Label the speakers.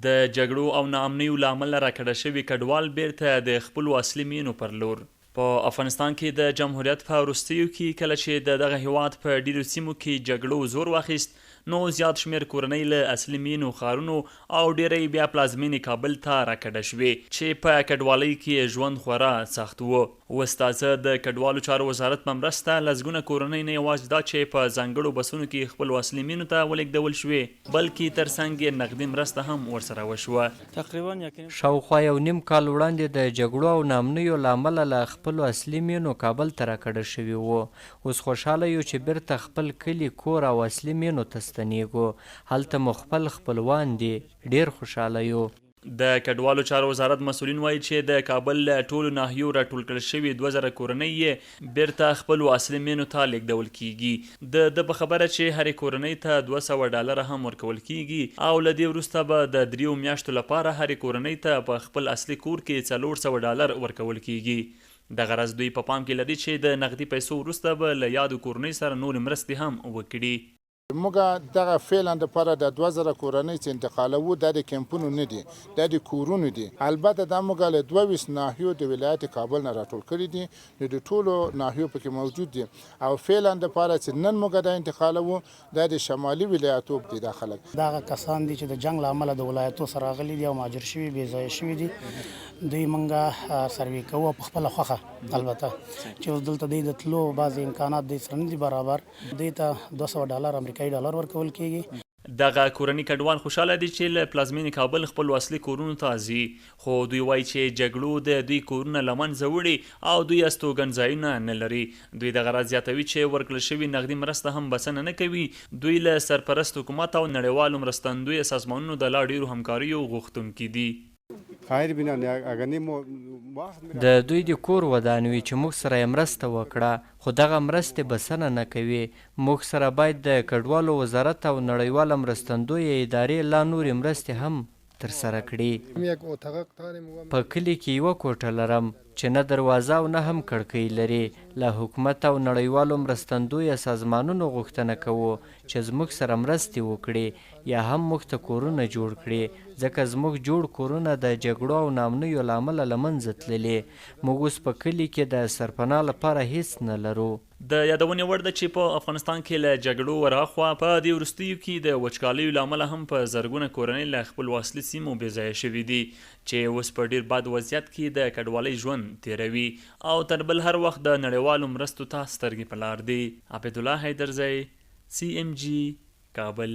Speaker 1: د جګړو او ناامنیو له امله راکډه شوي کډوال بېرته د خپلو اصلي مېنو پر لور. په افغانستان کې د جمهوریت په وروستیو کې کله چې د دغه هېواد په ډېرو سیمو کې جګړو زور واخیست، نو زیات شمېر کورنۍ له اصلي مېنو ښارونو او ډېری بیا پلازمېنې کابل ته راکډه شوې، چې په کډوالۍ کې یې ژوند خورا سخت و. اوس تازه د کډوالو چارو وزارت په مرسته لسګونه کورنۍ نه یوازې دا چې په ځانګړو بسونو کې خپلو اصلي مینو ته ولېږدول شوې، بلکې تر څنګ یې نغدي مرسته هم ورسره وشوه.
Speaker 2: شاوخوا یو نیم کال وړاندې د جګړو او ناامنیو له امله له خپلو اصلي مینو کابل ته راکډه شوي وو. اوس خوشحاله یو چې بېرته خپل کلي، کور او اصلي مینو ته ستنېږو. هلته مو خپل خپلوان دي. ډېر خوشحاله یو.
Speaker 1: د کډوالو چارو وزارت مسؤلین وايي چې د کابل له ټولو ناحیو راټول کړل شوي 2000 کورنۍ یې بېرته خپلو اصلي مېنو ته لېږدول کېږي. د ده په خبره چې هرې کورنۍ ته 200 ډالره هم ورکول کېږي او له دې وروسته به د دریو میاشتو لپاره هرې کورنۍ ته په خپل اصلي کور کې 400 ډالر ورکول کېږي. دغه راز دوی په پام کې لري چې د نغدي پیسو وروسته به له یادو کورنیو سره نورې مرستې هم وکړي.
Speaker 3: موږ دغه فعلا دپاره دا 2000 کورنۍ چې انتقالوو دا د کمپونو نه دي، دا د کورونو دي. البته دا موږ له 22 ناحیو د ولایت کابل نه راټول کړي دي، نو د ټولو ناحیو پکې موجود دي او فعلا دپاره چې نن موږ دا انتقالوو دا د شمالي ولایتو دي دا خلک.
Speaker 4: دا هغه کسان دي چې د جنګ له امله د ولایتو څخه راغلي دي او مهاجر شوي، بې ځایه شوي دي. دوی موږ سروې کوو او په خپله خوښه البته چې اوس دلته دوی د تلو بعضې امکانات دوی سره نه دي برابر. دوی ته 200 ډالر امریکايي ډالر ورکول کېږي.
Speaker 1: دغه کورني کډوال خوشاله دي چې له پلازمېنې کابل خپلو اصلي کورونو ته ځي، خو دوی وايي چې جګړو د دوی کورونه له منځه وړي او دوی استوګنځایونه نه لري. دوی دغه راز زیاتوي چې ورکړل شوې نغدي مرسته هم بسنه نه کوي، دوی له سرپرست حکومت او نړیوالو مرستندویه سازمانونو د لا ډېرو همکاریو غوښتونکي دي.
Speaker 2: د دوی دې کور ودان وي چې موږ سره یې مرسته وکړه، خو دغه مرستې بسنه نه کوي. موږ سره باید د کډوالو وزارت او نړیواله مرستندویه ادارې لا نورې مرستې هم ترسره کړي. په کلي کې یوه کوټه لرم چې نه دروازه او نه هم کړکۍ لري. له حکومت او نړیوالو مرستندویه سازمانونو غوښتنه کوو چې زموږ سره مرستې وکړي یا هم موږ ته کورونه جوړ کړي، ځکه زموږ جوړ کورونه د جګړو او ناامنیو له امله له منځه تللي. موږ اوس په کلي کې د سرپناه لپاره هېڅ نه لرو.
Speaker 1: د یادونې وړ ده چې په افغانستان کې له جګړو ورهاخوا په دې وروستیو کې د وچکالیو له امله هم په زرګونه کورنۍ له خپلو اصلي سیمو بې ځایه شوې دي چې اوس په ډېر بد وضعیت کې د کډوالۍ ژوند تېروي او تر بل هر وخت د نړیوالو مرستو ته سترګې په لار دي. عابدالله حیدرزی، سي اېم جي، کابل.